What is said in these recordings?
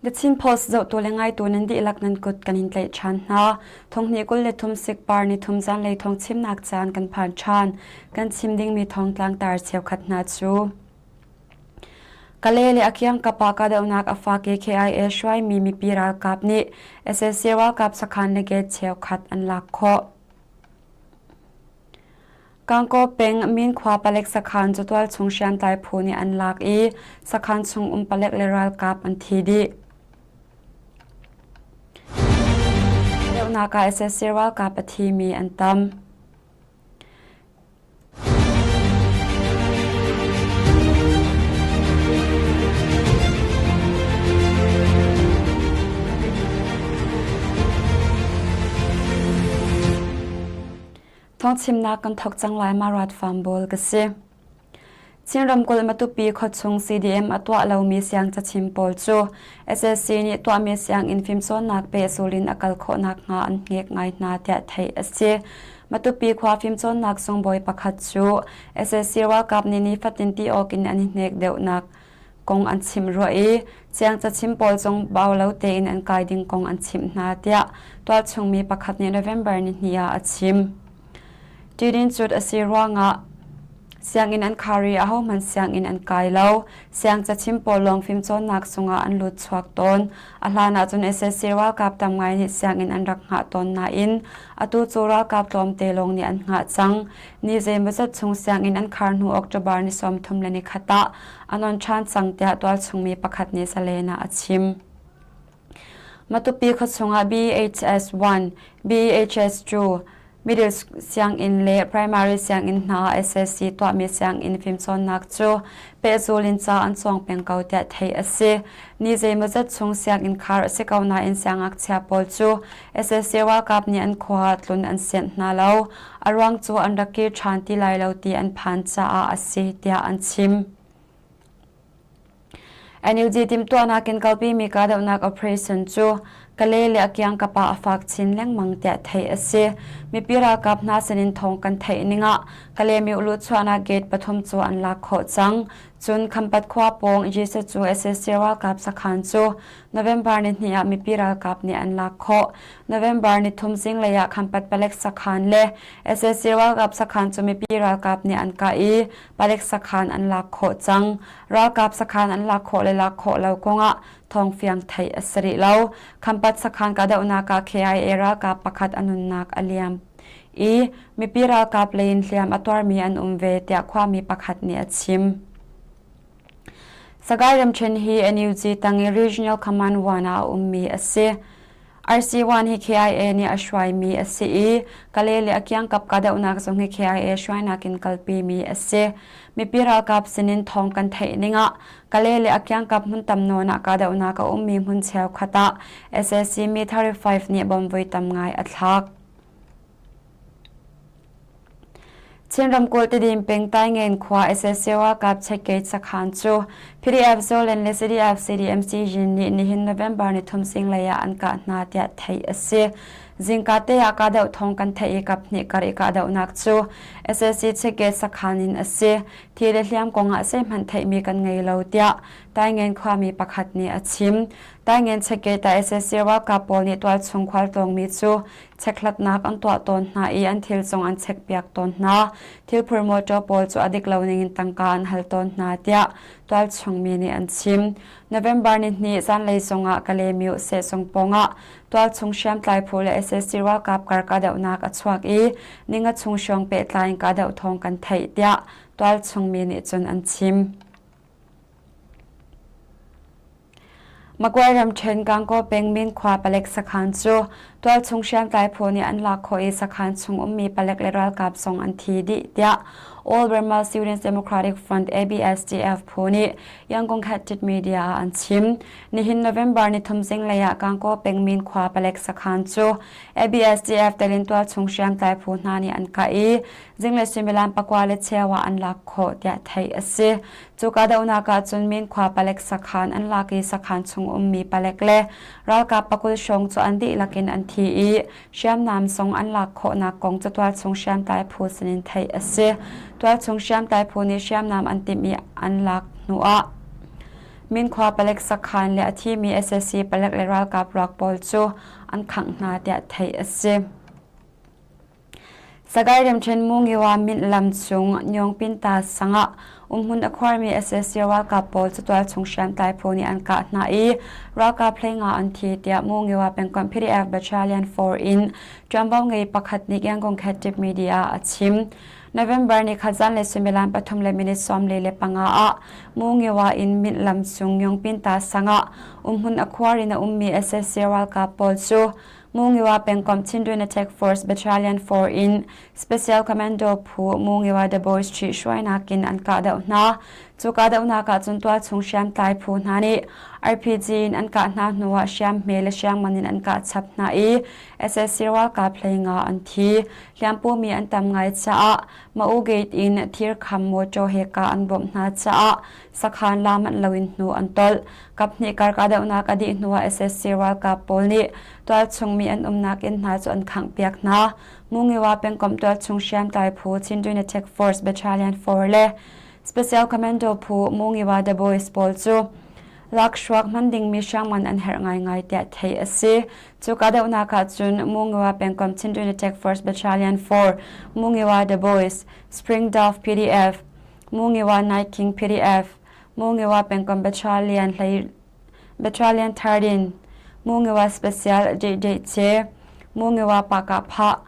The Chin Post zohtu le ngaitu nan dihlak nan kut kan in tlaih ṭhan hna. Thonghnih 23 sikpar nithum zanlei thawng chimnak caan kan phan ṭhan. Kan chim dingmi thawngtlang tar cheukhat hna cu Kale le a kiangkap ah kahdohnak a fak i KIA hruaimi mipi ralkap nih sac ralkap sakhan le gate cheukhat an lak khawh. Gangaw peng Minkhua palek sakhan cu tualchung hriamtlai phu nih an lak i sakhan chung um palek le ralkap an thi dih. Deuhnak ah sac ralkap a thimi an tam. Thawngchimnak kan thawk cang lai ma rat farm bawl ka si. Chin ramkulh Matupi khuachung CDM a tuah lomi siang cachim pawl cu SSC nih tuahmi sianginn fimcawnnak pehzul in a kal khawh nakhnga an hnek ngai hna tiah theih a si. Matupi khua fimcawnnak sungbawi pakhat cu SSC ralkap nih nifatin ti awk in an i hnek deuhnak kong an chimh rua i siang cachim pawl zong bau lo tein an kai ding kong an chimh hna tiah tualchungmi pakhat nih November nihnih ah a chim. Tidin cut a si ruangah sianginn an khar i ahohmanh sianginn an kai lo. Siang cachim pawl lawng fimcawnnak sungah an lut chuak tawn. A hlan ahcun sac ralkap tam ngai nih sianginn an rak hngah tawn nain atu cu ralkap tlawmte lawng nih an hngah cang. Ni zeimawzat chung sianginn an khar hnu October ni 31 ah an on ṭhan cang tiah tualchungmi pakhat nih Zalen ah a chim. Matupi khuachung ah BHS 1, BHS 2, Middle sianginn le primary sianginn hna ah SSC tuahmi sianginn fimcawnnak cu pehzul in ca an cawng peng ko tiah theih a si. Ni zeimawzat chung sianginn khar a si ko nain siangngakchia pawl cu SSC ralkap nih an khua ah tlun an sianh hna lo. A ruang cu an rak kir ṭhan ti lai lo ti an phan caah a si tiah an chim. NUG timhtuahnak in kalpimi kahdohnak operation cu Kale le a kiangkap ah a fak chin lengmang tiah theih a si. Mipi ralkap hna sinin thawng kan theih ning ah Kale myo luhchuahnak gate pathum cu an lak khawh cang. Cun Khampat khua pawng Jesus cu sac ralkap sakhan cu November nihnih ah mipi ralkap nih an lak khawh. November nithum zinglei ah Khampat palek sakhan le sac ralkap sakhan cu mipi ralkap nih an kah i palek sakhan an lak khawh cang. Ralkap sakhan an lak khawh le lak khawh lo kongah thawngfiang theih a si rih lo. Khampat sakhan kahdohnak ah KIA ralkap pakhat a nunnak a liam i mipi ralkap lei in hliam a tuarmi an um ve tiah khuami pakhat nih a chim. Sagaing ramṭhen hi NUG tang i Regional Command 1 ah a ummi a si. RC1 hi KIA nih a hruaimi a si i Kale le a kiangkap kahdohnak zong hi KIA hruainak in kalpimi a si. Mipi ralkap sinin thawng kan theih ning ah Kale le a kiangkap hmun tam nawn ah kahdohnak a ummi hmun cheukhat ah sac Mi-35 nih bomb voi tam ngai a thlak. Chin ramkulh Tedim peng Taingen khua sac ralkap checkgate sakhan cu PDF Zoland le CDF CDMC Yin nih nihin November nithum zinglei ah an kah hna tiah theih a si. Zingka te ah kahdoh thawng kan theih i kaphnih kar i kahdohnak cu sac checkgate sakhan in a si. Thi le hliam kong ah zeihmanh theihmi kan ngei lo tiah Taingen khuami pakhat nih a chim. Taingen checkgate ah sac ralkap pawl nih tualchung khualtlawngmi cu Chekhlatnak an tuah tawn hna i an thil zong an chekpiak tawn hna. Thilphur mawṭaw pawl cu a dik lo ningin tangka an hal tawn hna tiah tualchung mi nih an chim. November nihnih zanlei zongah Kalaymyo sehzung pawngah tualchung hriamtlai phu le sac ralkap kar kahdohnak a chuak i ninga chung hrawng pehtlai in kahdoh thawng kan theih tiah tualchung mi nih cun an chim. Magway ramṭhen Gangaw peng Minkhua palek sakhan cu tualchung hriamtlai phu nih an lak khawh i sakhan chung ummi palek le ralkap zong an thi dih tiah All Burma Students Democratic Front ABSDF phu nih Yangon Khat Media ah an chim. Nihin November nithum zinglei ah Gangaw peng Minkhua palek sakhan cu ABSDF telin tualchung hriamtlai phu hna nih an kah i zinglei suimilam pakua le cheu ah an lak khawh tiah theih a si. Cu kahdohnak ah cun Minkhua palek sakhan an lak i sakhan chung ummi palek le ralkap pakul hrawng cu an dihlak in an thi i hriamnam zong an lak khawhnak kong cu tualchung hriamtlai phu sinin theih a si. Tualchung hriamtlai phu nih hriamnam an timh i an lak hnuah. Minkhua palek sakhan le a thimi sac palek le ralkap ruak pawl cu an khangh hna tiah theih a si. Sagaing ramṭhen Mungiwa Mint lam chung Nyongpinta sang ah umhmun a khuarmi sac ralkap pawl cu tualchung hriamtlai phu nih an kah hna i ralkap 15 an thi tiah Mungiwa pengkomh PDF Battalion 4 in ṭuanvo ngei pakhat nih Yangon Khattip Media ah a chim. November ni khat zanlei suimilam pathum le minute 45 ah Mungiwa in Mint lam chung Nyongpinta sang ah umhmun a khuar in a ummi sac ralkap pawl cu Mungiwa pengkomh Chindwin Attack Force Battalion 4 in Special Commando phu Mungiwa The Boys ṭhihhruainak in an kahdoh hna. Cu kahdohnak ah cun tualchung hriamtlai phu hna nih RPG in an kah hna hnuah hriamhme le hriangman in an kah chap hna i sac ralkap 15 an thi. Hliampumi an tam ngai caah Ma'u Gate in thirkham mawṭaw he kah an bawmh hna caah sakhan la manh loin hnu an tolh. Kaphnih kar kahdohnak a dih hnuah sac ralkap pawl nih tualchung mi an umnak inn hna cu an khanghpiak hna. Mungiwa pengkomh tualchung hriamtlai phu Chindwin Attack Force Battalion 4 le Special Commando phu Mungiwa The Boys pawl cu lakhruak hman dingmi hriamngan an herh ngaingai tiah theih a si. Cu kahdohnak ah cun Mungiwa pengkomh Chindwin Attack Force Battalion 4, Mungiwa The Boys, Spring Dove PDF, Mungiwa Night King PDF, Mungiwa pengkomh Battalion hlei Battalion 13, Mungiwa Special Dehdeh Ce, Mungiwa Pakah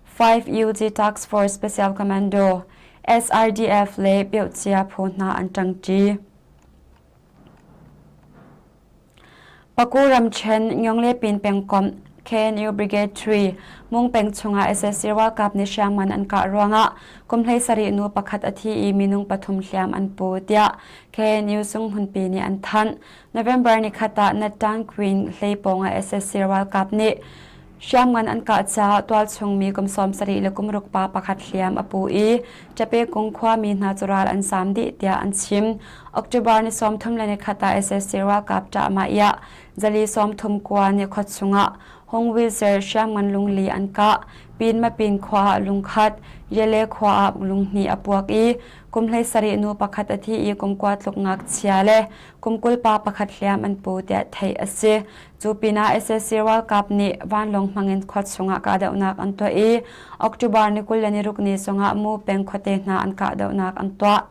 5 UG Task Force Special Commando, SRDF le Piochia phu hna an ṭangṭi. Paku ramṭhen Nyonglepin pengkomh KNU Brigade 3 Mung peng chungah sac ralkap nih hriamngan an kah ruangah kum 17 nu pakhat a thi i minung pathum hliam an pu tiah KNU Sunghmunpi nih an thanh. November nikhat ah Nattan Queen hlei pawngah sac ralkap nih Hriamngan an kah caah tualchung mi kum 70 le kum ruk pa pakhat hliam a pu i Ṭapekung khuami hna cu ral an saam dih tiah an chim. October ni 31 ah sac ralkap ṭahmah iah zali 30 ni khua chungah Hongwizer hriamngan lungli an kah. Pinmapin khua ah lungkhat, Yele khua ah lunghnih a puak i kum 17 nu pakhat a thi i kum kua tluk ngakchia le kum 20 pa pakhat hliam an pu tiah theih a si. Cu pinah sac ralkap nih vanlawng hmangin khua chungah kahdohnak an tuah i October ni 26 ni zongah Mu peng khuate hna an kahdohnak an tuah.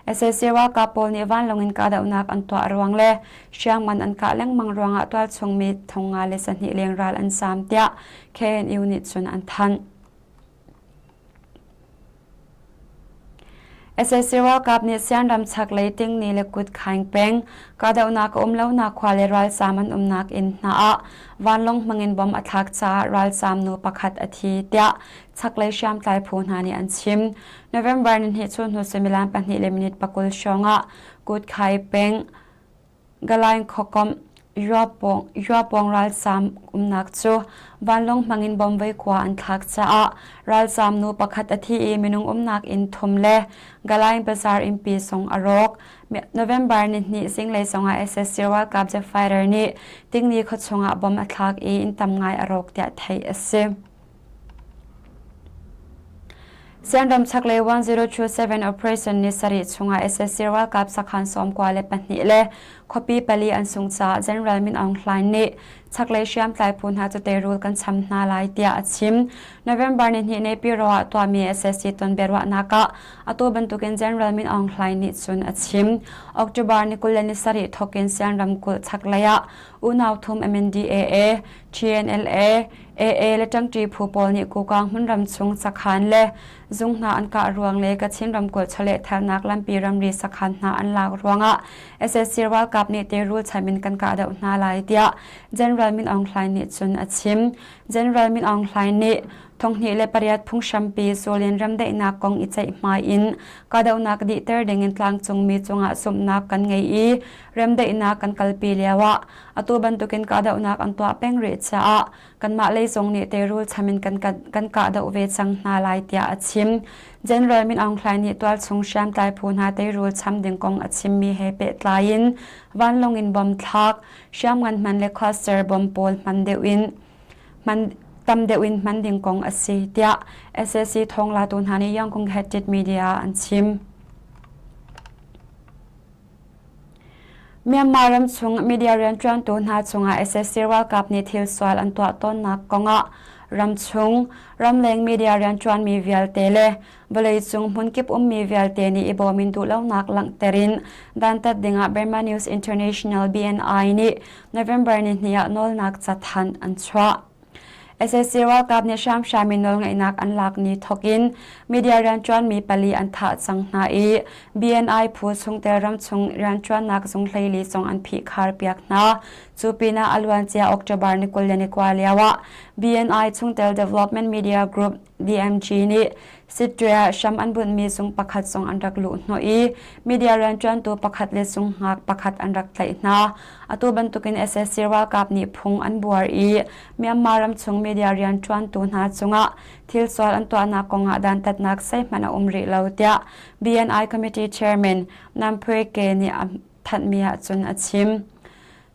Sac ralkap pawl nih vanlawng in kahdohnak an tuah ruang le hriamngan an kah lengmang ruangah tualchung mi 52 leng ral an zaam tiah KNU nih cun an thanh. Sac ralkap nih Sianram chaklei Tingni le Kutkhaing peng kahdohnak a um lonak khua le ralzaam an umnak inn hna ah vanlawng hmangin bomb a thlak caah ralzaam nu pakhat a thi tiah chaklei hriamtlai phu hna nih an chim. November nihnih cu hnu suimilam pahnih le minute pakul hrawng ah Kutkhai peng Galaing khuakomh Yuapawng ralzaam umnak cu vanlawng hmangin bomb khua an thlak caah ralzaam nu pakhat a thi i minung umnak inn thum le Galaing bazaar innpi zong a rawk. November nihnih zinglei zongah sac ralkap jet fighter nih Tingni khuachung ah bomb a thlak i inn tam ngai a rawk tiah theih a si. Sianram chaklei 1027 operation ni sarih chungah sac ralkap sakhan 92 le khuapi pali an sung caah General Min Aung Hlaing nih chaklei hriamtlai phu hna cu teirul kan cham hna lai tiah a chim. November nihnih Naypyidaw ah tuahmi sac tonbiaruahnak ah atu bantukin General Min Aung Hlaing nih cun a chim. October ni 27 thokin Sian ramkulh chaklei ah unau thum MNDAA, TNLA, AA le ṭangṭi phu pawl nih Kukang hmunram chung sakhan le zung hna an kah ruang le Kachin ramkulh chawlehthalnak lampi ramri sakhan hna an lak ruangah sac ralkap nih teirul cham in kan kahdoh hna lai tiah General Min Aung Hlaing nih cun a chim. General Min Aung Hlaing nih 2008 phunghrampi Sulin remdaihnak kong i ceihmai in kahdohnak dihter dingin tlangcungmi cungah zumhnak kan ngei i remdaihnak kan kalpi lioah atu bantukin kahdohnak an tuah peng rih caah kanmah lei zong nih teirul cham in kan, kan kahdoh ve cang hna lai tiah a chim. General Min Aung Hlaing nih tualchung hriamtlai phu hna teirul cham ding kong a chimmi he pehtlai in vanlawng in bom thlak, hriamngan hman le cluster bomb pawl hman deuh in hman tam deuh in hman ding kong a si tiah sac thawnglatu hna nih Yangon Headed Media an chim. Myanmar ramchung media rianṭuantu hna cungah sac ralkap nih thil sual an tuah tawnnak kongah ramchung, ramleng media rianṭuanmi vialte le vawleicung hmunkip ummi vialte nih i bawm in duhlonak langhter in dantat dingah Burma News International BNI nih November nihnih ah nawlnak cathanh an chuah. Sac ralkap nih hramhram in nawlngeihnak an lak ni thawk in media rianṭuanmi pali an thah cang hna i BNI phu chungtel ramchung rianṭuannak zung 14 zong an phihkhar piak hna. Cu pinah a luancia October ni 29 lio ah BNI chungtel Development Media Group DMG nih Sittwe ah hram an bunhmi zung pakhat zong an rak luhhnawh i media rianṭuantu pakhat le zunghngak pakhat an rak tlaih hna. Atu bantukin sac ralkap nih phung an buar i Myanmar ramchung media rianṭuantu hna cungah thil sual an tuahnak kongah dantatnak zeihmanh a um rih lo tiah BNI Committee Chairman Nam Phwe Ke nih a thanhmi ahcun a chim.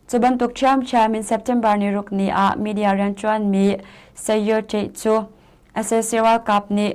Cu bantuk ṭhiamṭhiam in September ni ruk ni ah media rianṭuanmi Sayo Ṭe cu sac ralkap nih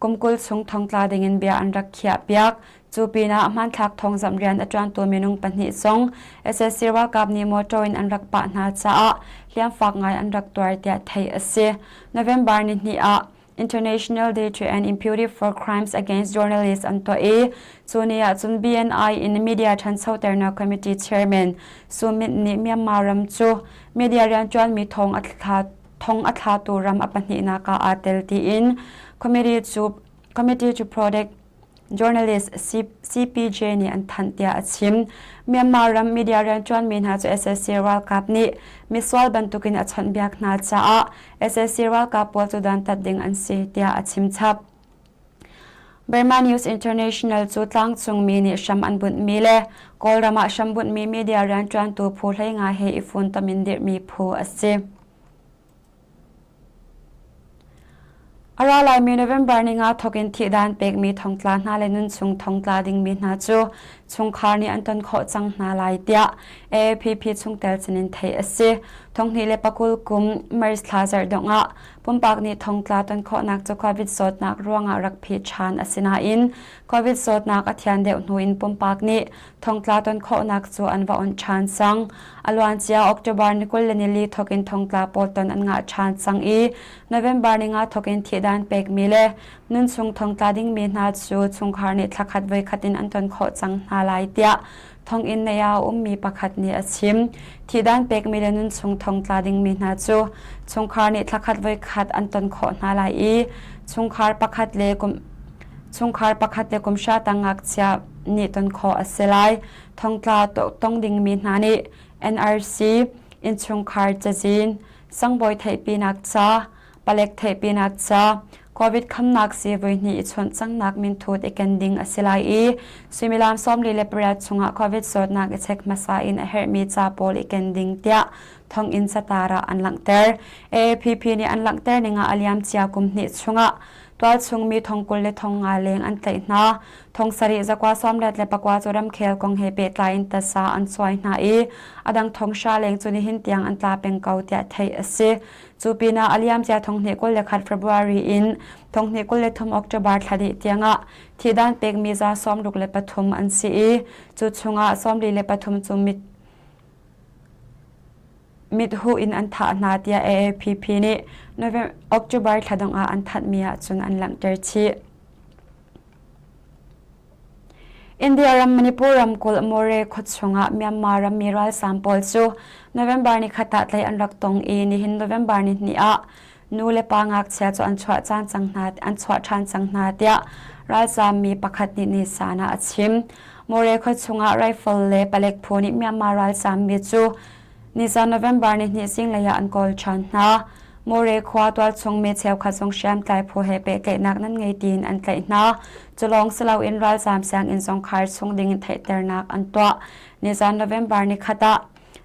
kum 20 chung thongtla dingin bia an rak khiahpiak. Cu pinah hmanthlak thawngzamh rian a ṭuantu minung pahnih zong sac ralkap nih motor in an rak pah hna caah hliamfak ngai an rak tuar tiah theih a si. November nihnih ah International Day to End Impunity for Crimes Against Journalists an tuah i cu ni ah cun BNI in Media Ṭhanchoternak Committee Chairman Sumit nih Myanmar ram cu media rianṭuanmi thong a thla thong a thlatu ram a pahnihnak ah aa tel tiin Committee to, Committee to Protect Journalist CPJ nih an thanh tiah a chim. Myanmar ram media rianṭuanmi hna cu sac ralkap nih misual bantukin a chawnhbiak hna caah sac ralkap pawl cu dantat ding an si tiah a chim chap. Burma News International cu tlangcungmi nih hram an bunhmi le Kawlram ah hram bunhmi media rianṭuantu phu 15 he i funtom in dirhmi phu a si. A ra laimi November ni nga thawk in thihdan pekmi thongtla hna le nunchung thongtla dingmi hna cu chungkhar nih an ton khawh cang hna lai tiah AAPP chungtel sinin theih a si. Thonghnih le pakul kum March thla zarh dongh ah pumpak nih thongtla ton khawhnak cu COVID zawtnak ruangah rak phih ṭhan a si nain COVID zawtnak a thian deuh hnu in pumpak nih thongtla ton khawhnak cu an va on ṭhan cang. A luancia October ni 24 thawk in thongtla pawl ton an ngah ṭhan cang i November ni nga thawk in thihdan pekmi le nunchung thongtla dingmi hna cu chungkhar nih thlakhat voikhat in an ton khawh cang hna lai tiah thonginn nei ah a ummi pakhat nih a chim. Thihdan pekmi le nunchung thongtla dingmi hna cu chungkhar nih thlakhat voikhat an ton khawh hna lai i chungkhar pakhat le kum Chungkhar pakhat le kum hra tang ngakchia nih ton khawh a si lai. Thongtla tong dingmi hna nih NRC, innchungkhar cazin, sangbawi theihpinak ca, palek theihpinak ca, COVID khamnak sii voihnih i chawnh cangnak minthut i ken ding a si lai i suimilam 48 chungah COVID zawtnak i chek hmasa in a herhmi ca pawl i ken ding tiah thonginn catar ah an langhter. AAPP nih an langhter ning ah a liamcia kum hnih chungah Tualchung mi thong 20 le thong nga leng an tlaih hna. Thong sarih zakua 34 cu ramkhel kong he pehtlai in tasa an cuai hna i a dang thong hra leng cu nihin tiang an tla peng ko tiah theih a si. Cu pinah a liamcia thong hnih 21 February in thong hnih 23 October thla dih tiangah thihdan pekmi za 63 an si i cu chungah 43 cu mit Mithuh in an thah hna tiah AAPP nih November, October thla dongh ah an thanhmi ahcun an langhter chih. India ram Manipur ramkulh More khuachung ah Myanmar rammi ralzaam pawl cu November ni khat ah tlaih an rak tong i nihin November ni hnih ah nu le pa ngakchia cu an chuah caan cang hna an chuah ṭhan cang hna tiah ralzaam mi pakhat nih Nisan ah a chim. More khuachung ah rifle le palek phu nih Myanmar ralzaam mi cu Nizan November nihnih zinglei ah an kawl ṭhan hna. More khua tualchung mi cheukhat zong hriamtlai phu he pehtlaihnak nan ngei tiin an tlaih hna. Cu lawng si loin ralzaam sianginn zong khar chung ding in theihternak an tuah. Nizan November nikhat ah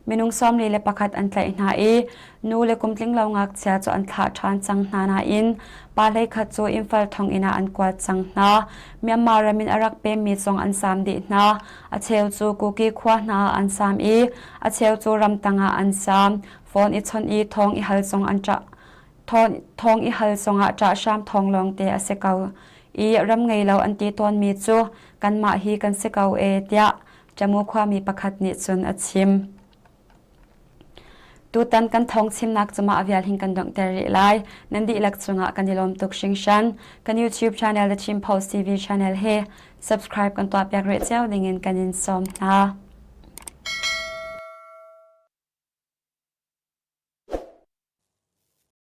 minung 41 an tlaih hna i nu le kum tlinglo ngakchia cu an thlah ṭhan cang hna nain pa hleikhat cu Imphal thonginn ah an kuat cang hna. Myanmar ram in a rak pemmi zong an saam dih hna. A cheu cu Kuki khua hna ah an saam i a cheu cu ramtang ah an saam. Phone i chawnh i thawng i hal zong an ṭah thawng i hal zongah ṭahhram thawng lawngte a si ko i ram ngei lo an ti tawnmi cu kanmah hi kan si ko ee tiah. Tamu khuami pakhat nih cun a chim. Tutan kan thawng chimnak cu mah vial hin kan donghter rih lai. Nan dihlak cungah kan i lawm tuk hringhran. Kan YouTube channel The Chin Post TV channel he subscribe kan tuahpiak rih cio dingin kan in sawm hna.